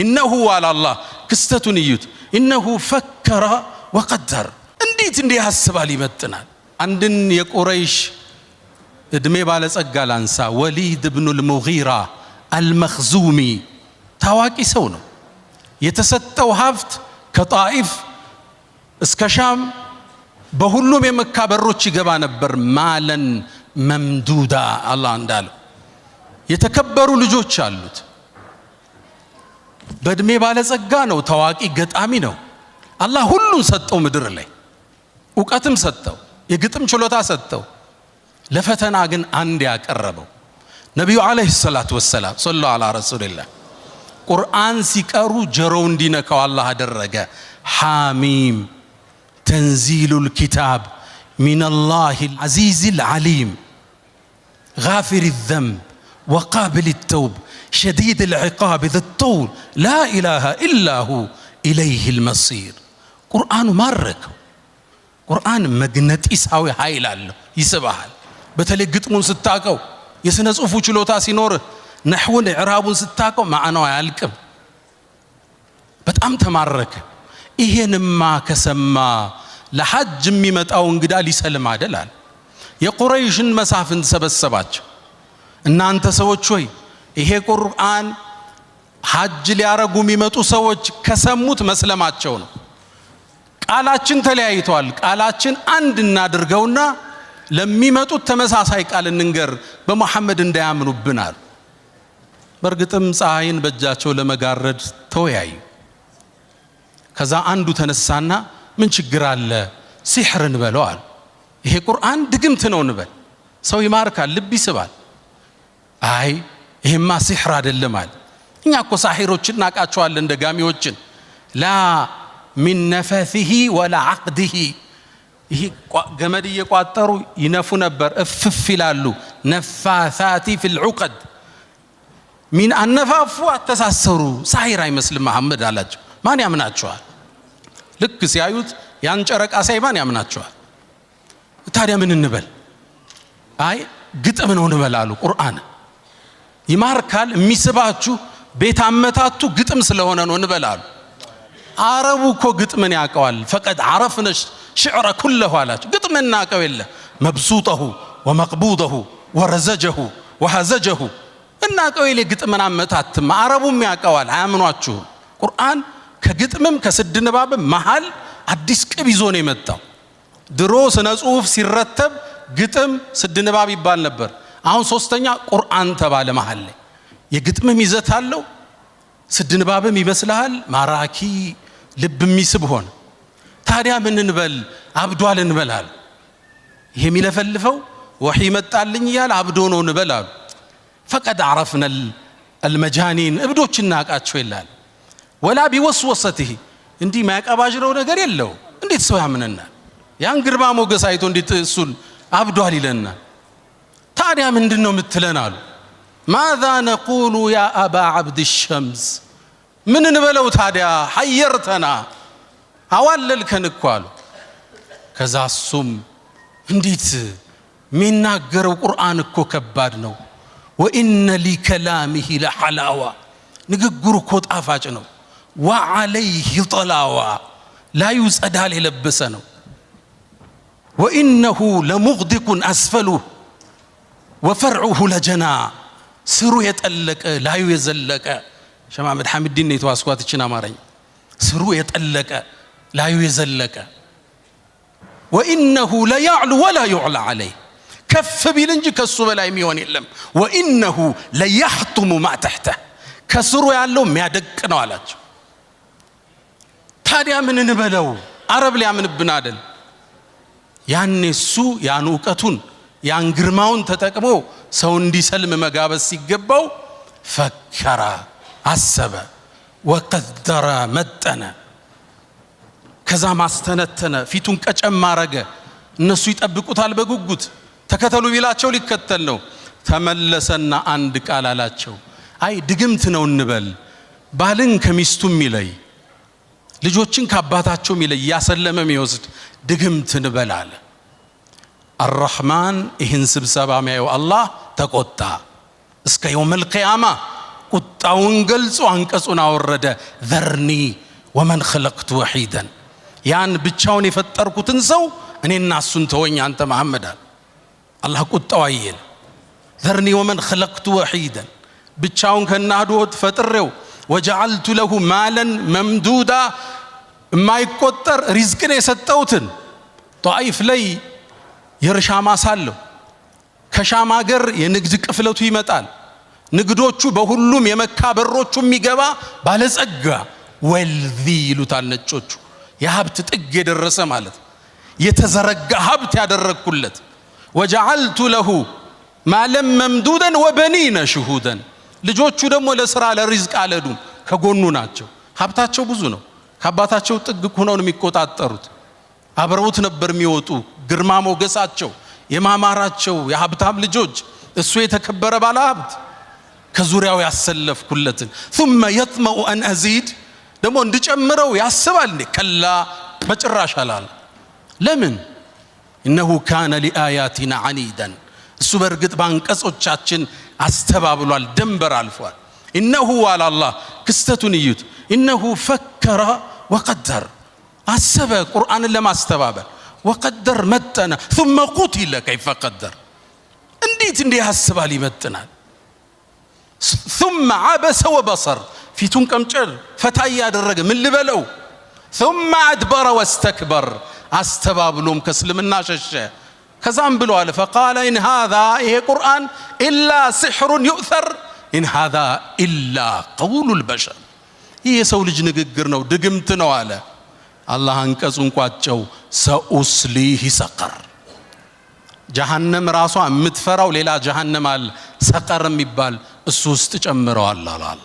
إنه አለ አላህ፣ ክስተቱን እዩት። إنه فكر وقدر። እንዴት እንዲህ ያስባል ይመጥናል። አንድን የቁረይሽ ዕድሜ ባለጸጋ ላንሳ። ወሊድ ብኑል ሙጊራ አልመኽዙሚ ታዋቂ ሰው ነው። የተሰጠው ሀብት ከጣኢፍ እስከ ሻም በሁሉም የመካ በሮች ይገባ ነበር። مالا ممدودا አላህ እንዳለው የተከበሩ ልጆች አሉት። በዕድሜ ባለጸጋ ነው። ታዋቂ ገጣሚ ነው። አላህ ሁሉን ሰጠው። ምድር ላይ እውቀትም ሰጠው፣ የግጥም ችሎታ ሰጠው። ለፈተና ግን አንድ ያቀረበው ነቢዩ عليه الصلاة والسلام صلوا على رسول الله ቁርአን ሲቀሩ ጆሮው እንዲነካው አላህ አደረገ። حم تنزيل الكتاب من الله العزيز العليم غافر الذنب وقابل التوب شديد العقاب ذي الطول لا إله إلا هو إليه المصير። ቁርአኑ ማረከው። ቁርአን መግነጢሳዊ ኃይል አለው፣ ይስብሃል። በተለይ ግጥሙን ስታቀው፣ የሥነ ጽሑፉ ችሎታ ሲኖርህ፣ ነሕውን ኢዕራቡን ስታቀው ማዕናው አያልቅም። በጣም ተማረከ። ይሄንማ ከሰማ ለሐጅ የሚመጣው እንግዳ ሊሰልም አደል አለ። የቁረይሽን መሳፍንት ሰበሰባቸው። እናንተ ሰዎች ሆይ፣ ይሄ ቁርአን ሐጅ ሊያረጉ የሚመጡ ሰዎች ከሰሙት መስለማቸው ነው። ቃላችን ተለያይተዋል። ቃላችን አንድ እናድርገውና ለሚመጡት ተመሳሳይ ቃል እንንገር፣ በመሐመድ እንዳያምኑብን አሉ። በእርግጥም ፀሐይን በእጃቸው ለመጋረድ ተወያዩ። ከዛ አንዱ ተነሳና ምን ችግር አለ ሲሕር እንበለው አሉ። ይሄ ቁርአን ድግምት ነው እንበል፣ ሰው ይማርካል፣ ልብ ይስባል። አይ ይሄማ ሲሕር አይደለም አለ። እኛ እኮ ሳሒሮችን እናቃቸዋለን፣ ደጋሚዎችን። لا من نفثه ولا عقده፣ ይሄ ገመድ እየቋጠሩ ይነፉ ነበር፣ እፍፍ ይላሉ። نفاثات في العقد ሚን አነፋፉ አተሳሰሩ ሳሂር አይመስልም መሐመድ አላቸው። ማን ያምናቸዋል? ልክ ሲያዩት ያን ጨረቃ ሳይ ማን ያምናቸዋል? ታዲያ ምን እንበል? አይ ግጥም ነው እንበል አሉ። ቁርአን ይማርካል፣ የሚስባችሁ ቤት አመታቱ ግጥም ስለሆነ ነው እንበል አሉ። አረቡ እኮ ግጥምን ያውቀዋል። فقد عرفنا الشعر كله አላቸው። ግጥም እናውቀው የለ مبسوطه ومقبوضه ورزجه وهزجه እናውቀው የለ ግጥምን አመታትም አረቡም ያውቀዋል። አያምኗችሁም። ቁርአን ከግጥምም ከስድ ንባብም መሃል አዲስ ቅብ ይዞ ነው የመጣው። ድሮ ስነ ጽሁፍ ሲረተብ ግጥም፣ ስድ ንባብ ይባል ነበር። አሁን ሶስተኛ ቁርአን ተባለ። መሃል ላይ የግጥምም ይዘት አለው፣ ስድ ንባብም ይመስልሃል፣ ማራኪ ልብ የሚስብ ሆነ። ታዲያ ምን እንበል? አብዷል እንበል አሉ። ይሄ የሚለፈልፈው ወሒ መጣልኝ እያለ አብዶ ነው እንበል አሉ። فقد عرفنا المجانين እብዶች እናውቃቸው ይላል። ولا بوسوسته እንዲህ ማያቀባዥረው ነገር የለው። እንዴት ሰው ያምነናል? ያን ግርማ ሞገስ አይቶ እንዴት እሱን አብዷል ይለናል? ታዲያ ምንድን ነው የምትለን አሉ። ماذا نقول يا أبا عبد شمس፣ ምን እንበለው ታዲያ? حيرتنا አዋለልከን እኮ አሉ። ከዛ እሱም እንዴት የሚናገረው ቁርአን እኮ ከባድ ነው። وإن لكلامه لحلاوة ንግግሩ እኮ ጣፋጭ ነው። وعليه طلاوة ላዩ ጸዳል የለበሰ ነው። وإنه لمغدق أسفله وفرعه لجنى ስሩ የጠለቀ ላዩ የዘለቀ። ሸማመድ ሐሚዲን ነው የተዋስኳት ይችን አማርኛ። ስሩ የጠለቀ ላዩ የዘለቀ። وإنه ليعلو ولا يعلى عليه ከፍ ቢል እንጂ ከሱ በላይ የሚሆን የለም። وإنه ليحطم ما تحته ከስሩ ያለው የሚያደቅ ነው አላቸው። ታዲያ ምን እንበለው? አረብ ሊያምንብን አደል? ያኔ እሱ ያን እውቀቱን ያን ግርማውን ተጠቅሞ ሰው እንዲሰልም መጋበዝ ሲገባው فكر አሰበ፣ وقدر መጠነ፣ ከዛ ማስተነተነ፣ ፊቱን ቀጨም አረገ። እነሱ ይጠብቁታል በጉጉት፣ ተከተሉ ቢላቸው ሊከተል ነው። ተመለሰና አንድ ቃል አላቸው። አይ ድግምት ነው እንበል፣ ባልን ከሚስቱ የሚለይ፣ ልጆችን ከአባታቸው የሚለይ፣ እያሰለመ የሚወስድ ድግምት እንበል አለ። አራሕማን ይህን ስብሰባ የሚያየው አላህ ተቆጣ። እስከ يوم القيامة ቁጣውን ገልጾ አንቀጹን አወረደ። ذرني ومن خلقت وحيدا፣ ያን ብቻውን የፈጠርኩትን ሰው እኔና እሱን ተወኝ አንተ መሐመድ አለ። አላህ ቁጣው አየለ። ذرني ومن خلقت وحيدا፣ ብቻውን ከናዱ ፈጥሬው፣ وجعلت له مالا ممدودا፣ የማይቆጠር ሪዝቅን የሰጠውትን። ጣኢፍ ላይ የእርሻ ማሳ አለው። ከሻም አገር የንግድ ቅፍለቱ ይመጣል። ንግዶቹ በሁሉም የመካ በሮቹ የሚገባ ባለጸጋ፣ wealthy ይሉታል ነጮቹ። የሀብት ጥግ የደረሰ ማለት፣ የተዘረጋ ሀብት ያደረግኩለት። وجعلت له مالا ممدودا وبنين شهودا፣ ልጆቹ ደግሞ ለስራ ለሪዝቅ አልሄዱም፣ ከጎኑ ናቸው። ሀብታቸው ብዙ ነው። ከአባታቸው ጥግ ሆነው ነው የሚቆጣጠሩት። አብረውት ነበር የሚወጡ። ግርማ ሞገሳቸው፣ የማማራቸው፣ የሀብታም ልጆች፣ እሱ የተከበረ ባለ ሀብት ከዙሪያው ያሰለፍኩለትን ثم يطمع أن أزيد፣ ደግሞ እንድጨምረው ያስባል እንዴ? كلا፣ በጭራሽ አላለ። ለምን? إنه كان لآياتنا عنيدا፣ እሱ በእርግጥ በአንቀጾቻችን አስተባብሏል፣ ደንበር አልፏል። إنه አለ አላህ፣ ክስተቱን እዩት። إنه فكر وقدر፣ አሰበ ቁርአንን ለማስተባበል፣ وقدر መጠነ፣ ثم قتل كيف قدر፣ እንዴት እንዲህ ያስባል ይመጥናል። ثم عبس وبسر፣ ፊቱን ቀምጨር ፈታ እያደረገ ምን ልበለው። ثم أدبر واستكبر፣ አስተባብሎም ከእስልምና ሸሸ። ከዛም ብሎ አለ فقال إن هذا፣ ይሄ ቁርአን إلا سحر يؤثر، إن هذا إلا قول البشر፣ ይህ የሰው ልጅ ንግግር ነው፣ ድግምት ነው አለ። አላህ አንቀጹን ቋጨው። سأصليه سقر፣ ጀሃነም ራሷ የምትፈራው ሌላ ጀሃነም አለ፣ ሰቀር የሚባል፣ እሱ ውስጥ ጨምረዋል አለ።